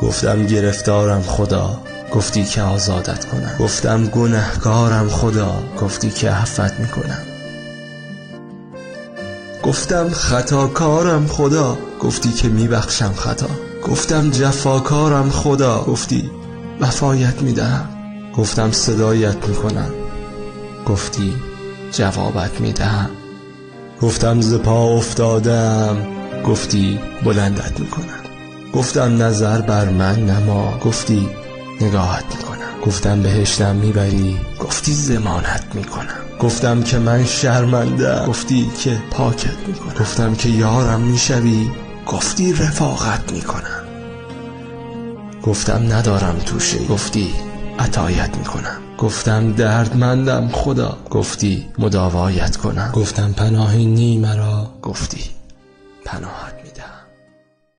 گفتم گرفتارم خدا، گفتی که آزادت کنم. گفتم گنهکارم خدا، گفتی که عفوت میکنم. گفتم خطاکارم خدا، گفتی که میبخشم خطا. گفتم جفاکارم خدا، گفتی وفایت میدهم. گفتم صدایت میکنم، گفتی جوابت میدهم. گفتم ز پا افتادم، گفتی بلندت میکنم. گفتم نظر بر من نما، گفتی نگاهت میکنم. گفتم بهشتم میبری، گفتی ضمانت میکنم. گفتم که من شرمندم، گفتی که پاکت میکنم. گفتم که یارم میشوی، گفتی رفاقت میکنم. گفتم ندارم توشه، گفتی عطایت میکنم. گفتم دردمندم خدا، گفتی مداوایت کنم. گفتم پناهی نی مرا، گفتی پناهت.